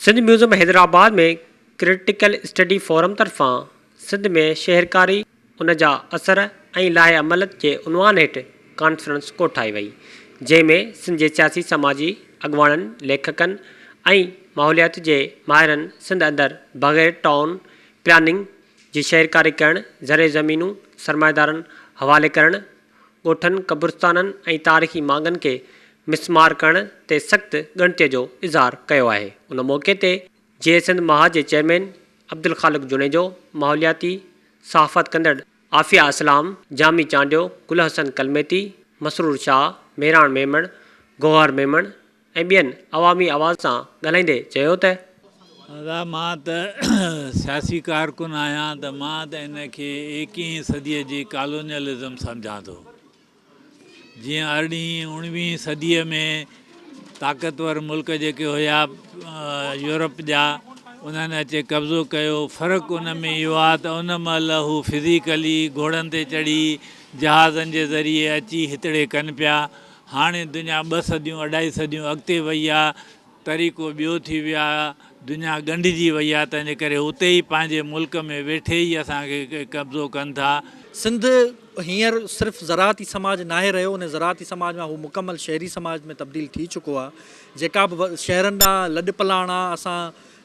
Sindh museum Hyderabad ۾ critical study forum طرفان سنڌ ۾ شهرڪاري، ان جا اثر ۽ لائحه عمل جي عنوان هيٺ ڪانفرنس ڪوٺائي وئي، جنهن ۾ سنڌ جي سياسي سماجي اڳواڻن، ليکڪن ۽ ماحوليات جي ماهرن سنڌ اندر بغير ٽائون پلاننگ جي شهرڪاري ڪرڻ، زرعي زمينون سرمائيدارن حوالي ڪرڻ، ڳوٺن، قبرستانن ۽ تاريخي ماڳن کي مسمار ڪرڻ تي سخت ڳڻتي جو اظهار ڪيو آهي. ان موقعي تي جيئي سنڌ محاذ جي چيئرمين عبدالخالق جوڻيجو، ماحولياتي صحافت ڪندڙ عافيه اسلام، جامي چانڊيو، گل حسن ڪلميتي، مسرور شاهه، مهراڻ ميمڻ، گوهر ميمڻ ۽ ٻين عوامي آواز سان ڳالهائيندي چيو ته. ادا مان ته سياسي ڪارڪن آهيان ته مان ته ان کي ايڪيهين صديء جي ڪالونيلزم سمجهان ٿو. جيئن ارڙهين اڻويهين صديء ۾ طاقتور ملڪ جيڪي هيا يورپ جا انهن اچي قبضو ڪيو فرق ان ۾ اهو آهي ته ان مهل هو فزيڪلي گهوڙن تي چڙهي جهازن جي ذريعي اچي هتڙي ڪن پيا هاڻي دنيا ٻه صديون اڍائي صديون اڳتي وئي آ، طريقو ٻيو ٿي ويو آ، دنيا ڳنڍجي وئي آ، تنهنجي ڪري اتي ئي پنهنجي ملڪ ۾ ويٺي ئي اسان کي قبضو ڪن ٿا. سنڌ هينئر صرف زراعتي سماج ناهي رهيو، ان زراعتي سماج مان هو مڪمل شهري سماج ۾ تبديل ٿي چڪو آ، جيڪا به شهرن ڏانهن لڏ پلاڻ آ، اسان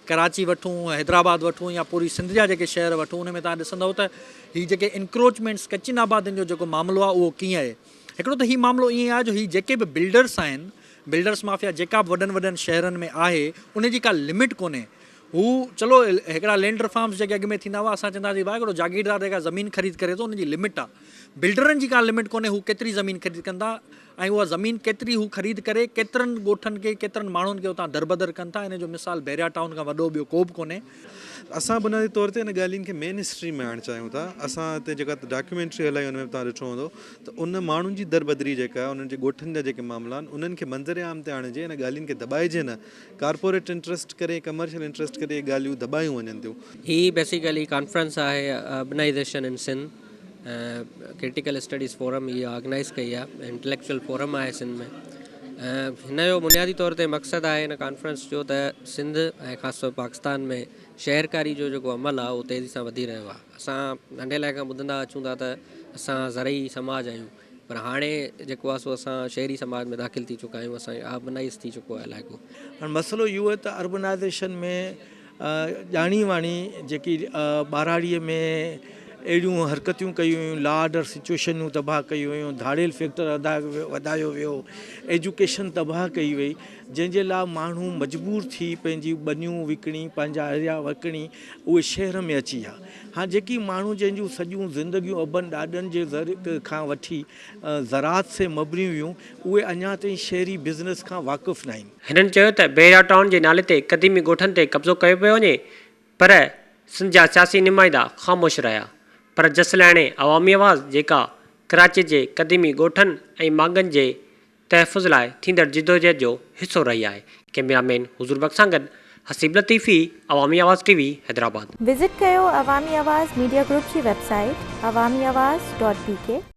ڪراچي وٺون، حيدرآباد وٺون يا پوري سنڌ جا جيڪي شهر وٺون ان ۾ توهان ڏسندؤ ته هي جيڪي انڪروچمينٽس ڪچين آبادين جو جيڪو معاملو آ اهو ڪيئن آهي. هڪڙو ته هي معاملو ائين آهي جو هي جيڪي به بلڊرس آهن، بلڊرس مافيا جيڪا به وڏن وڏن شهرن ۾ آهي ان جي ڪا لمٽ ڪونهي. هو چلو هڪڙا لينڊ رفارمز جيڪي اڳ ۾ ٿيندا هئا اسان چوندا هئاسين ڀاء هڪڙو جاگيردار جيڪا زمين خريد ڪري ٿو ان جي لمٽ آهي. بلڊرن جي ڪا لمٽ ڪونهي هو ڪيتري زمين خريد ڪن ٿا ۽ اها زمين ڪيتري هو خريد ڪري ڪيترن ڳوٺن کي ڪيترن ماڻهن کي اتان دربدر ڪن ٿا ان جو مثال بحريا ٽائون کان وڏو ٻيو ڪو به ڪونهي. اسان بنيادي طور تي ان ڳالهين کي مين اسٽريم ۾ آڻڻ چاهيون ٿا. اسان هتي جيڪا ڊاڪيومينٽري هلائي ان ۾ به توهان ڏٺو هوندو ته ان ماڻهن جي دربدري جيڪا آهي انهن جي ڳوٺن جا جيڪي معاملا آهن انهن کي منظر عام تي آڻجي ان ڳالهين کي دٻائجي نه ڪارپوريٽ انٽرسٽ ڪري ڪمرشل انٽرسٽ ڪري اهي ڳالهيون دٻايون وڃن ٿيون. هي بيسيڪلي ڪانفرنس آهي urbanisation in Sindh critical studies forum he organise ڪئي آهي انٽليڪچوئل فورم آهي سنڌ ۾ ۽ هن جو بنيادي طور تي مقصد آهي هن ڪانفرنس جو ته سنڌ ۽ خاص طور پاڪستان ۾ شهرڪاري جو جيڪو عمل آهي اهو تيزي سان وڌي رهيو آهي اسان ننڍي لاء کان ٻڌندا اچون ٿا ته اسان زرعي سماج آهيون پر هاڻي جيڪو آهي سو اسان شهري سماج ۾ داخل ٿي چڪا آهيون اسان اربنائيز ٿي چڪو آهي علائقو. هاڻ مسئلو اهو آهي ته اربنائيزيشن ۾ ڄاڻي واڻي جيڪي ٻهراڙيء ۾ اهڙيون حرڪتيون ڪيون ويون لا آرڊر سچوئيشنون تباهه ڪيون ويون ڌاڙيل فيڪٽر وڌايو ويو ايجوڪيشن تباهه ڪئي وئي جنهن جي لاء ماڻهو مجبور ٿي پنهنجي ٻنيون وڪڻي پنهنجا ايريا وڪڻي اهي شهر ۾ اچي ويا. هاڻ جيڪي ماڻهو جنهن جون سڄيون زندگيون ابن ڏاڏن جي کان وٺي زراعت سي مبني هيون اهي اڃا تائين شهري بزنس کان واقف ناهن. هنن چيو ته بحريا ٽائون جي نالي تي قديمي ڳوٺن تي قبضو ڪيو پيو وڃي پر سنڌ جا سياسي نمائندا خاموش رهيا پر جس لهڻي عوامي آواز جيڪا ڪراچي جي قديمي ڳوٺن ۽ ماڳن جي تحفظ لاء ٿيندڙ جدوجهد جو حصو رهي آهي. ڪئميرا مين حضور بخش سان گڏ حسيب لطيفي، عوامي آواز ٽي وي، حيدرآباد. وزٽ ڪيو عوامي آواز ميڊيا گروپ جي website Awami Awaz dot B K.